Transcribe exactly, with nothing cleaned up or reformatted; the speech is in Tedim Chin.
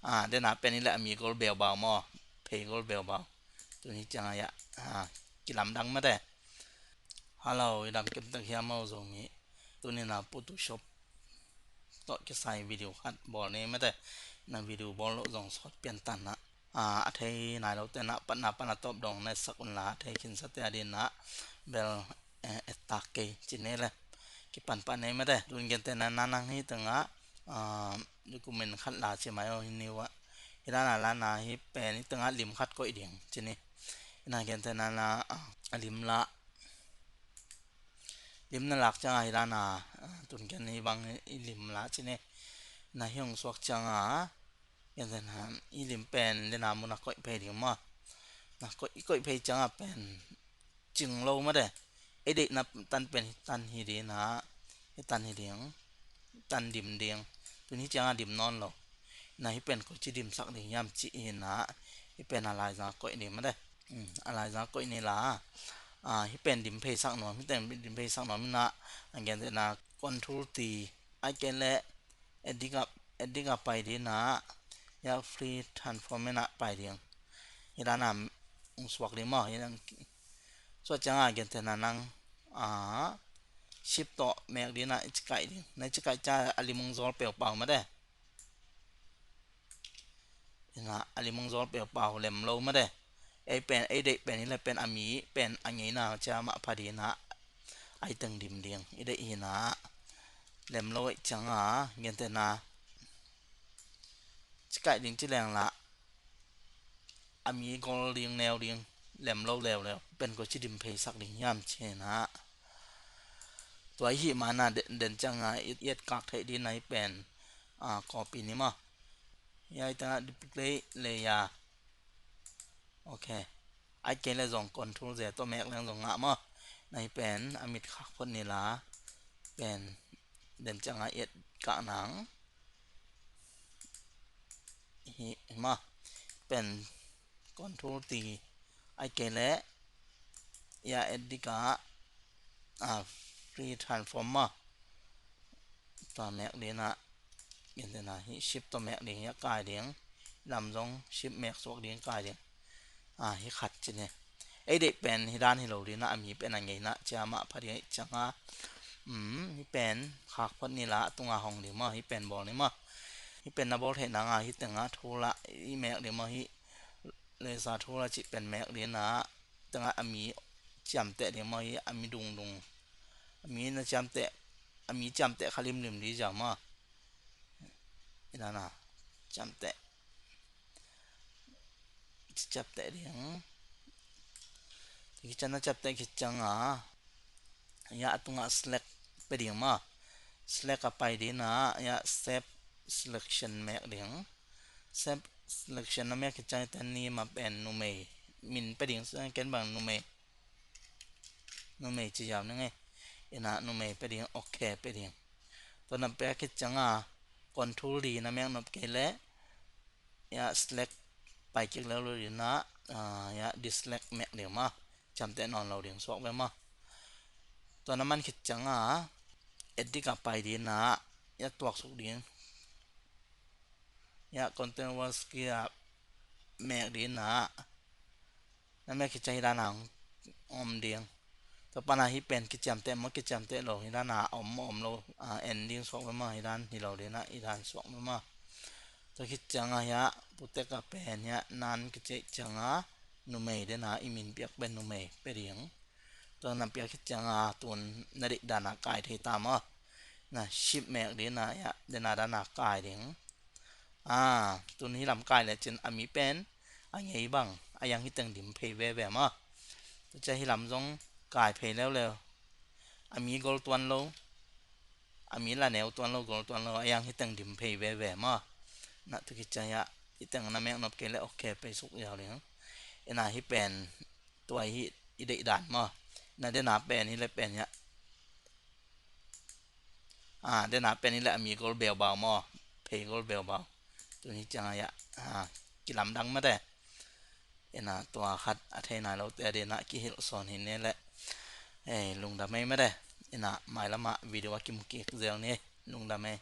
A, dena pen i le a mi gol beubau maw, phei gol beubau. Tuni cianga ya, a, kilamdang mate. Hello, i dam kemtak hiam maw Zomi. Tuni na Photoshop tawh kisai video khat bawl ni mate. Na video bawl loh zong sawt pian tan na. A, a thei nai lo te na patna pana tawp dong na sak un la, a thei khinsa te a din na bel, eh, et tak kei ci ne le. Kipan pan nei mate. Tun gen te na na nang hi tanga, a, document khat la ci mai o hi niwa. Hi la na la na hi pen hi tanga lim khat koih ding ci ni. Hi na gen te na na, a, a lim la. Lim na lak cianga hi la na, a, tun gen hi bang hi lim la ci ni. Na hi hong suak cianga, gen te na, i lim pen, dena muna koih phei ding maw. Na koih, i koih phei cianga pen, cing lo mate. Ei deihna tan pen hi tan hi ding na, hi tan hi ding, tan dim ding. Tun hi cianga dim nawn lo. Na hi pen koici dimsak ding hiam ci hi na, hi pen a laiza koih ding mate. Hmm, a laiza koih ni la. A, hi pen dim phei sak nuam, hi pen dim phei sak nuam hi na, a gen te na control T, ai ke le, edit a, edit a pai ding na, ya free transform na pai ding. Hi la na, ung suak ding maw, hi nang, suak cianga gen te na nang, a, shift tawh mek ding na, i ci kaih ding. Na i ci kaih cia a lim ung zol peupau mate. Hi na a lim ung zol peupau lem lo mate. Ei pen, ei deih pen hi le pen a mi pen a ngeina cia mah pha ding na. Ai teng dim ding. I deih hi na. Lem lo ei cianga, gen te na. Ci kaih ding ci leng la. A mi gol ding neu ding. Lem lo leuleu. Pen koici dim phei sak ding hiam ci na. Tua hi ma na den, den cianga i, i et kak theih ding na hi pen. A, copy ni maw. Ya i tanga duplicate layer. Ok. Ai ke le zong control Z tawh mek leng zong ngah maw. Na hi pen a mit khak phot ni la. Pen den cianga i et kak nang. Hi, hi maw. Pen control T. Ai ke le ya edit a, a, free transform maw. Tua mek ding na, gen te na hi shift tawh mek ding, ya kai ding. Lam zong shift mek suak ding kai ding. A, hi khat ci ni. Ei deih pen hi dan hi lo ding na, a mi pen a ngeina cia mah pha ding hi cianga. Um, hi pen khak phot ni la, a tunga hong ding maw, hi pen bawl ni maw. Hi pen na bawl theih nanga, hi tenga thu la, i mek ding maw, hi laser tool a cih pen mek ding na, tengah a mi ciamteh ding maw hi, a mi dungdung. A mi na ciamteh, a mi ciamteh kha limlim ding zia maw. Hi na na, ciamteh. Ciamteh ding. Hi ciang na ciamteh khit cianga. Ya a tungah select pia ding maw. Select a pai ding na, ya shape selection mek ding. Shape selection na mek khit ciang ten ni ma pen numei. Min pia ding, ken bang numei. Numei ci yau ni ngei. Hi na numei pia ding, ok pia ding. Tua na pia khit cianga control D na mek nop kei le. Ya select pai kik leu lo ding na, a, ya deselect mek ding maw. Ciamteh nawn lo ding suak ve maw. Tua na man khit cianga edit a pai ding na, ya tuaksuk ding. Ya content wall square mek ding na. Na mek khit ciang hi dan a om ding. Tua pana hi pen kiciamteh maw, kiciamteh lo, hi dan a om maw, om lo, a, en ding suak ve maw, hi dan hi lo ding na, hi dan suak ve maw. Tua khit cianga hi a, putek a pen hi a, nan kici cianga, numei dena, i min piak pen numei pia ding. Tua na piak khit cianga, tun na deih dan a kai thei ta maw. Na shift mek ding na, hi a, dena dan a kai ding. A, tun hi lam kai le cin a mi pen, a ngei bang, a yang hi teng dim phei veve maw. Tua cia hi lam zong kai phei leuleu. A mi gol tuan lo. A mi la neu tuan lo, gol tuan lo, a yang hi teng dim phei veve maw. Na tu khit cia hi a, hi teng na mek nop kei le ok pei suk yau ding. Hi na hi pen, tua hi i deih dan maw. Na dena pen hi le pen hi a. A, dena pen hi le a mi gol beubau maw. Phei gol beubau. Tun hi cianga ya, a, kilamdang mate. Hi na tua khat a thei nai lo te a dena kihilh sawn hi ne le. Ei, lungdam ei mate. Hi na mailama video a kimu kik zel ni. Lungdam ei.